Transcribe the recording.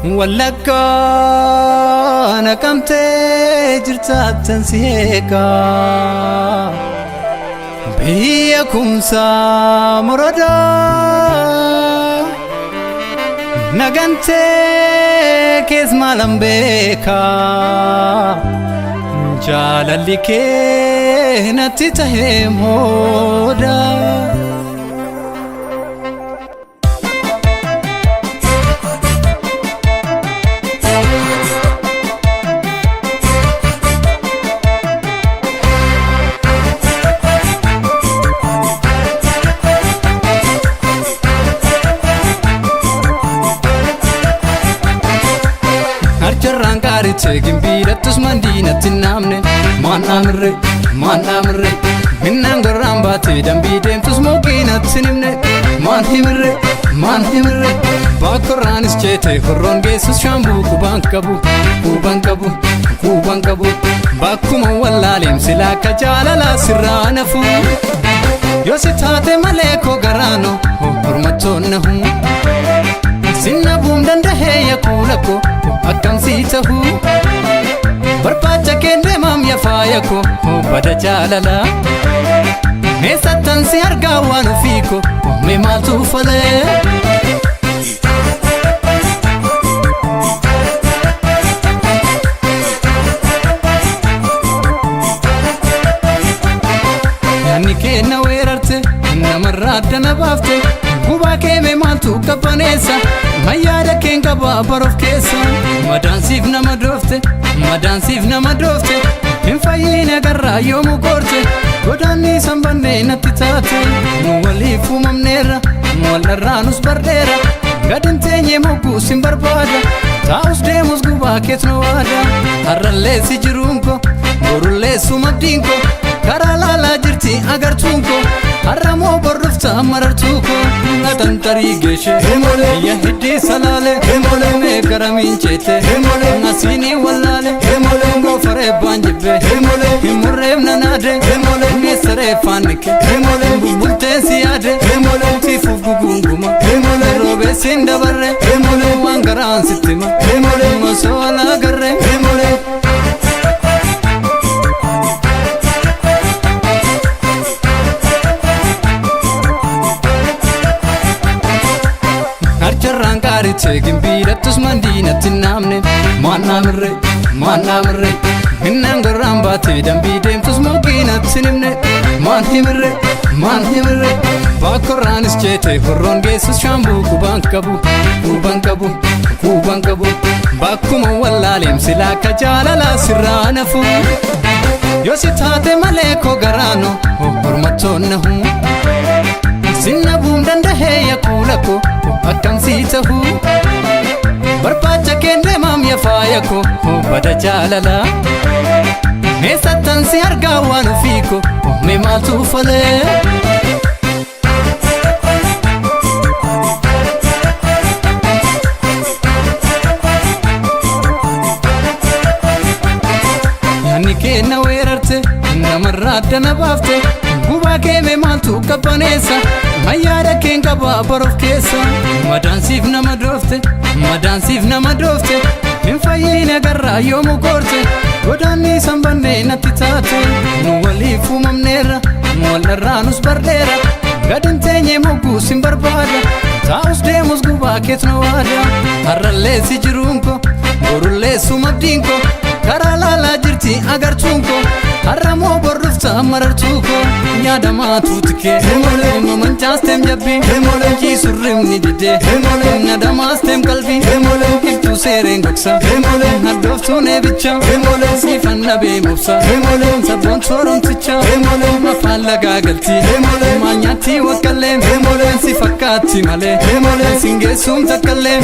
Wallaggaa naqamtee jirtaattan si eegaa. Biyya kumsaa morodaa nagantee kees maalan beekaa jaalalli kee natti tahee moodaa. Harjarraan qaarichee gimbiidhattus mandiinatti naamne maan dhaamirre maan dhaamirre minnaan gorraan baatee dambii deemtus mooqiinatti nimne maan himirre maan himirre baakkorraanis ceetee horroon geessus shaambuu qubaan qabu quban qabu quban qabu bakkuma wallaaleem silaa akka jaalalaa sirraa nafu yoo si taate malee koo garaano hormattoon nahu. Sinna buum dandahee yakuula ko akkam sii tahuu barbaacha keen deemaam yafaaya ko bada jaalala meessattan si argaa waan ofii ko mee maaltu falee. Nyaanni kee na weerarte namarraa adda na baafte gubaa kee mee maaltu qabbaneessa mayyaada keen qabaa baroof keessa madaansiif nama doofte madaansiif nama doofte hin fayyiin agarraa yoomuu koorte godaanni sanbannee natti taate nu waliif uumamneerra wallarraa nus bardeera gadin teenyee mogguu sin barbaada taa'us deemus gubaa keet na waada har'allee si jiruun ko borullee sumabdiin ko karaa laalaa jirti agartuun ko har'a moo borrufta marartuu ko natantarii geeshe ya hiddii salaale mee garamiin ceete asiinii wallaale goofaree baan jibbe himurreef nanaade meessaree faannike bulteen si yaade tiifuuf guguunguma roobeessiin dabarre waan garaan sittima osoo alaa garre. Harjarraan qaarichee gimbiidhattus mandiinatti naamne maan dhaamirre maan dhaamirre minnaan gorraan baatee dambii deemtus mooqiinatti nimne maan himirre maan himirre baakkorraanis ceetee horroon geessus shaambuu qubaan qabu quban qabu quban qabu bakkuma wallaaleem silaa akka jaalalaa sirraa nafu yoo si taate malee koo garaano hormattoon nahu. Sinna buum dandahee yakuula ko akkam sii tahuu barbaacha keen deemaam yafaaya ko bada jaalala meessattan si argaa waan ofii ko mee maaltu falee. Nyaanni kee na weerarte namarraa adda na baafte gubaa kee mee maaltu qabbaneessa mayyaada keen qabaa baroof keessa madaansiif nama doofte madaansiif nama doofte hin fayyiin agarraa yoomuu koorte godaanni sanbannee natti taate nu waliif uumamneerra wallarraa nus bardeera gadin teenyee mogguu sin barbaada taa'us deemus gubaa keet na waada har'allee si jiruun ko borullee sumabdiin ko karaa laalaa jirti agartuun ko har'a moo borrufta marartuu ko yaadamaa tuutikee mamancaastem jabbii ciisurrimni didee nadamaastem qalbii qilxuu seereen gogsa haddooftuun eebicha siifan dhabee mobsa sabboon sooromticha afaan lagaa galti maal nyaatti waqqallee si fakkaatti malee sin geessuun takkallee.